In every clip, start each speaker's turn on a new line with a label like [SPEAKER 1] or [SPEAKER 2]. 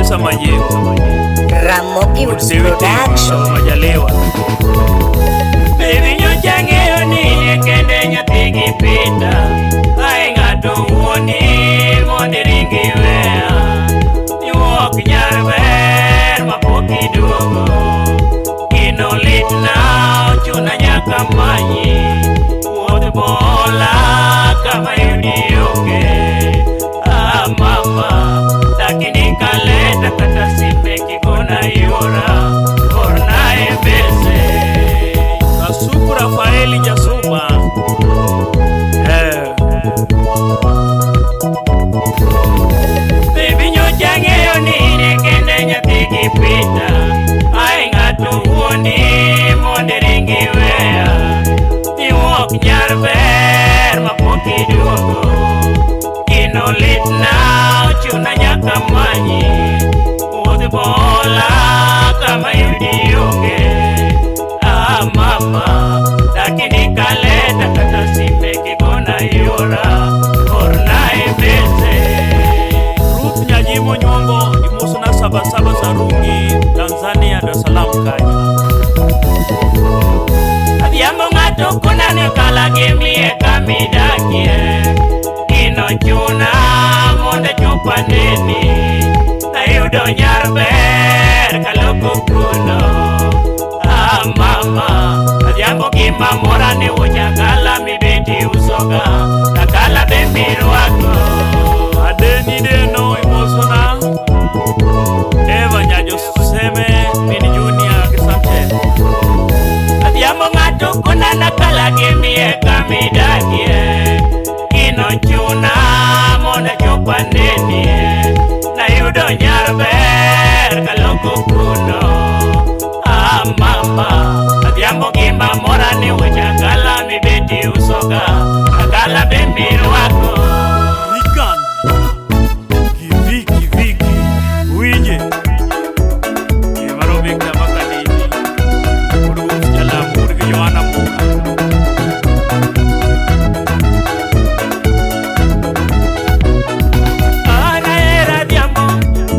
[SPEAKER 1] Teresa Majengo.
[SPEAKER 2] Ramogi
[SPEAKER 1] Wuod Sewi Teko,
[SPEAKER 2] Production.
[SPEAKER 1] Baba Majaliwa.
[SPEAKER 3] Baby nyocha ng'eyo ni in kende nyathi gi pita. Ai ng'ato wuondi mondo iring iweya. Iwuok nyar ber mapok iduogo. Gino litna ochuna nyaka manyi. Wuoth bola kama yudi onge. Ah mama, lakini kaleta kata sime kigona yora. Orna e bese.
[SPEAKER 1] Kasuku Rafaeli Jasuma. Eh.
[SPEAKER 3] Baby nyocha ng'eyo ni in kende nyathi gi pita. Ai ng'ato wuondi mondo iring iweya. Iwuok nyar ber mapok iduogo. Gino litna ochuna nyaka manyi. Wuodh bola kama yudi onge. Ah mama, lakini kaleta kata sime kigona yora. Orna e bese.
[SPEAKER 1] Ruth Nyajimo Nyombo imosona Sabasaba Sarungi Tanzania Dar es Salaam kanyo.
[SPEAKER 3] Adhiambo ng'ato konane kala gi miye kamidakie. Gino chuna mondo achop aneni. Nayudo nyar ber kaloko kuno. Ah mama, adhiambo gima mora ni wuoch akala mibeti usoga. Akala be mirwako.
[SPEAKER 1] Adeni Deno imosona Eva Nyajo Seme min Junior gi Samchen.
[SPEAKER 3] Adhiambo ng'ato konana kala gi miye kamidakie. Gino chuna mondo achop anenie. Nayudo nyar ber kaloko kuno. Ah mama, adhiambo gima mora ni wuoch akala mibeti usoga. Akala be mirwako.
[SPEAKER 1] Nikan gi Viki Viki winje. Mano Victor Makadini. Wuod Ruth Jalamo wuod gi Yohana Muga.
[SPEAKER 3] An ahero adhiambo,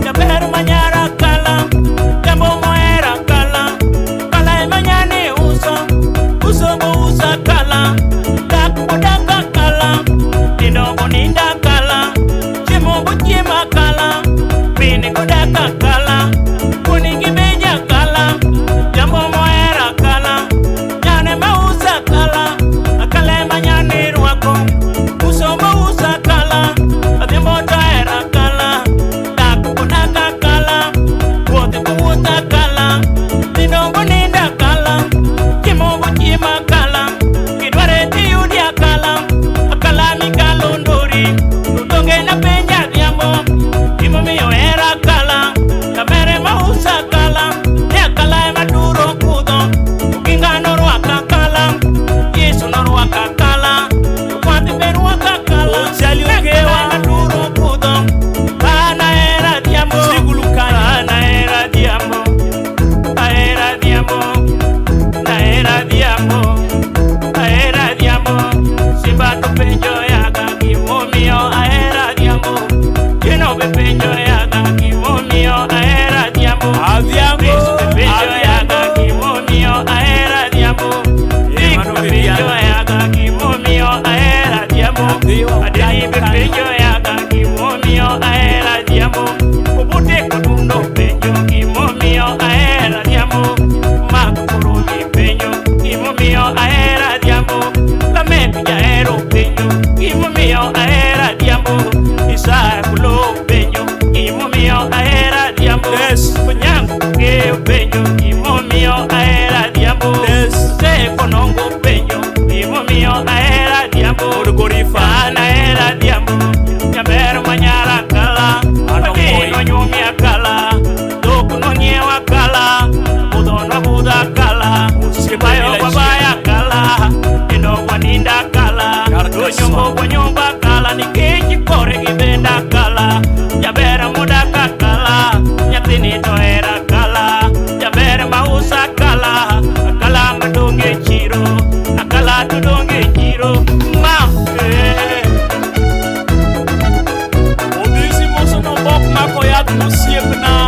[SPEAKER 3] jaber ma nyar akala, jambo mohero akala, kala ema nyane uso, uso bouso akala, dak bodak akala, nindo bonindo akala, chiemo bochiemo akala, min godak akala, wuon gi be jakala, jambo mohero akala, nyane mauso akala, akala ema nyane rwako, uso bouso akala, adhiambo to ahero akala, dak bodak akala, wuoth bowuoth akala, nindo bonindo akala, chiemo bochiemo akala, kidware tiyudi akala, akala mikalo ndori, to donge napenjo adhiambo, gimomiyo ohero akala, jaber ema uso akala, ni akala ema turo kudho, Oginga norwako akala, Yesu norwako akala, jokwath be rwako akala,
[SPEAKER 1] Ochali
[SPEAKER 3] ni akala
[SPEAKER 1] Okewa.
[SPEAKER 3] ema turo kudho, an ahero adhiambo,
[SPEAKER 1] Sigulu kanyo.
[SPEAKER 3] an ahero adhiambo, ahero adhiambo, ahero adhiambo, ahero adhiambo, Simba to penjo yaga gimomiyo ahero adhiambo, Gino be penjo yaga gimomiyo ahero adhiambo,
[SPEAKER 1] Adhiambo,
[SPEAKER 3] Chris be penjo
[SPEAKER 1] adhiambo.
[SPEAKER 3] yaga gimomiyo ahero adhiambo,
[SPEAKER 1] Eh,
[SPEAKER 3] Vic
[SPEAKER 1] mano
[SPEAKER 3] be penjo
[SPEAKER 1] Viviana.
[SPEAKER 3] yaga gimomiyo ahero adhiambo,
[SPEAKER 1] Adhiwa
[SPEAKER 3] Adeni be
[SPEAKER 1] kanyo.
[SPEAKER 3] penjo yaga gimomiyo ahero adhiambo, Obute kodundo penjo gimomiyo ahero adhiambo, Mark Kurugi penjo gimomiyo ahero adhiambo, Lamek jahero penjo gimomiyo ahero adhiambo, Isaya Kulo penjo gimomiyo ahero adhiambo,
[SPEAKER 1] Des.
[SPEAKER 3] Onyango Ogeyo penjo gimomiyo ahero adhiambo,
[SPEAKER 1] Des.
[SPEAKER 3] Seko Konongo penjo gimomiyo ahero adhiambo,
[SPEAKER 1] Wuod Gorifa.
[SPEAKER 3] An ahero adhiambo, jaber ma nyar akala,
[SPEAKER 1] Mano
[SPEAKER 3] Wadhi
[SPEAKER 1] Moi.
[SPEAKER 3] nonyuomi akala, dhok nonyiew akala, budho nobudho akala,
[SPEAKER 1] Osiepe
[SPEAKER 3] bayo
[SPEAKER 1] mila
[SPEAKER 3] babaya akala, nindo gwanindo akala,
[SPEAKER 1] Kar
[SPEAKER 3] onyombo
[SPEAKER 1] kaswa.
[SPEAKER 3] gwanyombo akala, nikech kore gi bende akala, jaber modak akala, nyathini to ohero akala, jaber mauso akala, akala madong' e chiro, akala to dong' e chiro, ma eh.
[SPEAKER 1] Odhisi mosono bok mako yath mosiepna.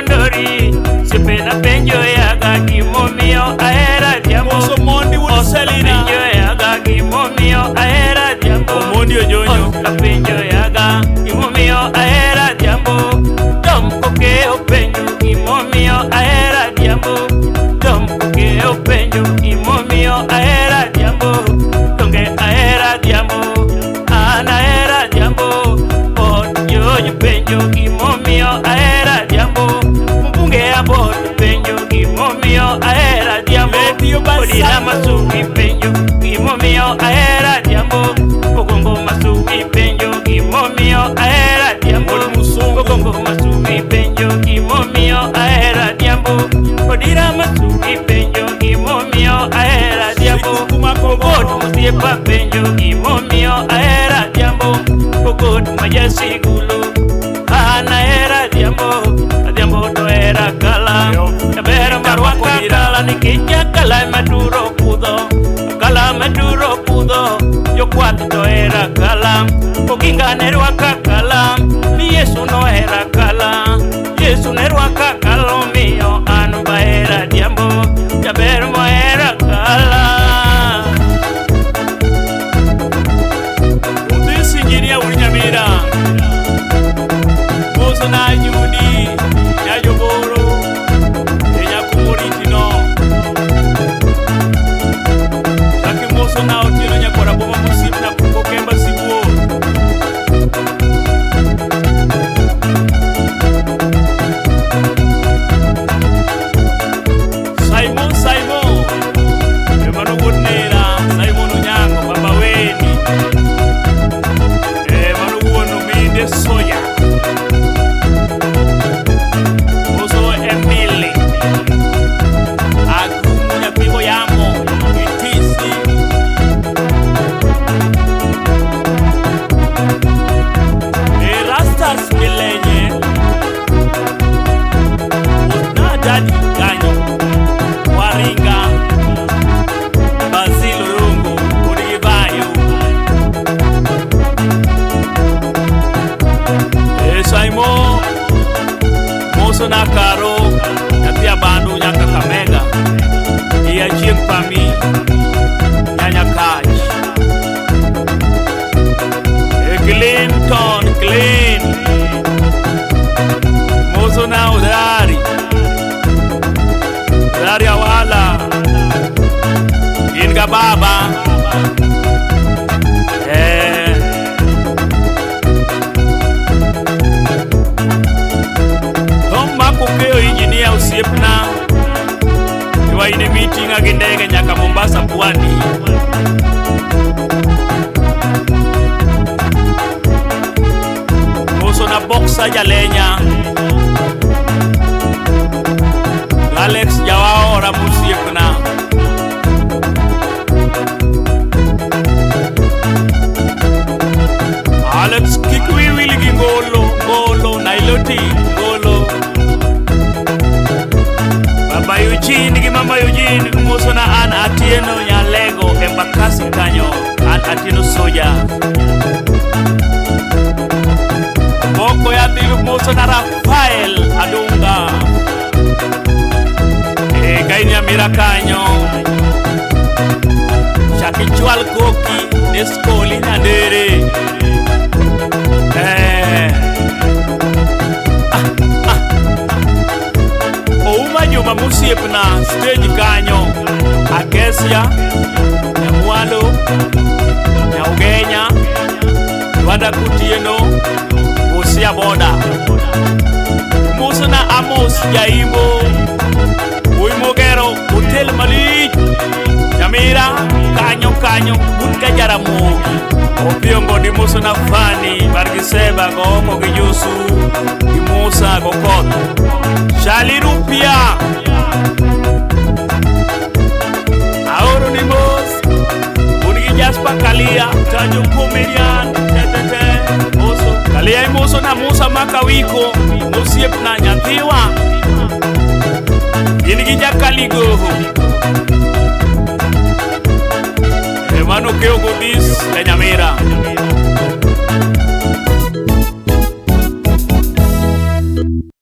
[SPEAKER 3] Kondori Sipena penjo yaga gimomiyo ahera dhiambo
[SPEAKER 1] Moso Mondi wuod Selina.
[SPEAKER 3] Penjo yaga gimomiyo ahera dhiambo
[SPEAKER 1] Omondi Ojonyo.
[SPEAKER 3] Oscar penjo yaga gimomiyo ahera dhiambo Tom Kokeo penjo gimomiyo ahera dhiambo Tom Kokeo penjo gimomiyo ahera dhiambo Donge ahera dhiambo an ahera dhiambo Pod George penjo gimomiyo ahera dhiambo Mbunge abod penjo gimomiyo ahera dhiambo
[SPEAKER 1] Lady Obasa.
[SPEAKER 3] Odila Masugi penjo gimomiyo ahera dhiambo Ogongo Masugi penjo gimomiyo ahera dhiambo
[SPEAKER 1] Wuod Musungu.
[SPEAKER 3] Ogongo Masugi penjo gimomiyo ahera dhiambo Odira Masugi penjo gimomiyo ahera dhiambo
[SPEAKER 1] Sikuku Makogo.
[SPEAKER 3] Ogot Musiepa penjo gimomiyo ahera dhiambo Ogot Majasigulu an ahera dhiambo Adhiambo to hera kala
[SPEAKER 1] Yo.
[SPEAKER 3] Jaber marwaka kala nikech akala ema turo kudho Akala ema turo kudho Jokwath to hera kala Oginga ne rwaka kala Mi Yesu nohera kala Yesu ne rwaka kala omiyo an bahera dhiambo Jaber mohera kala
[SPEAKER 1] Udhis injinia wuod Nyamira. Moso na Judi, Nyajoboro, e Nyakumoriti no. Chaki moso na Otieno nyakwar Aboma mosiepna Kokemba Sibuor. Simon Simon, emano wuod nera, Simon Onyango, Baba Weni. Mano wuon Ominde Soya. Moso Emily. Agumu nyathi yamo. Itisi. Erastus Milenye. Na daddy kanyo. Waringa. Basil Orungu. Kod gi Bayo. E Simon Moso na Karo nyathi Abandu nyaka Kakamega Iya chieng' pami nyanya kach E Clinton Clin Moso na Udari Udari Awala In ga baba Eh Tom Makokeyo engineer osiepna Iwaine meeting gi ndege nyaka Mombasa pwani. Moso na Boxer Jalenya Alex Jawaora mosiepna Alex kik wi wil gi Ngolo Ngolo Nailoti Ngolo Baba Eugene gi Mama Eugene moso na an Atieno Nyalego Embakasi kanyo an Atieno Soja Moko ya dhi moso na Rafael Adunga E kai Nyamira kanyo Chak ichwal koki ne skoli Nyandere Ah, ah. Ouma Juma mosiepna stage kanyo Akesia Nyamwalo Nyaugenya Lwanda Kutieno Busia boda Musna Amos Jaimbo Wuoyi mogero hotel malich Nyamira kanyo kanyo but ka Jaramogi Opiyo di Musna Fani mar gi Seba go oko gi Yusu gi Musa go Koth Shali Rupia Aoro ni mos Un gi Jasper Kalia Tajo comedian tetete Moso Kalia imoso na Musa Makawiko mosiepna nyathiwa in gi Jakaligoho Emano Keo Godis e Nyamira.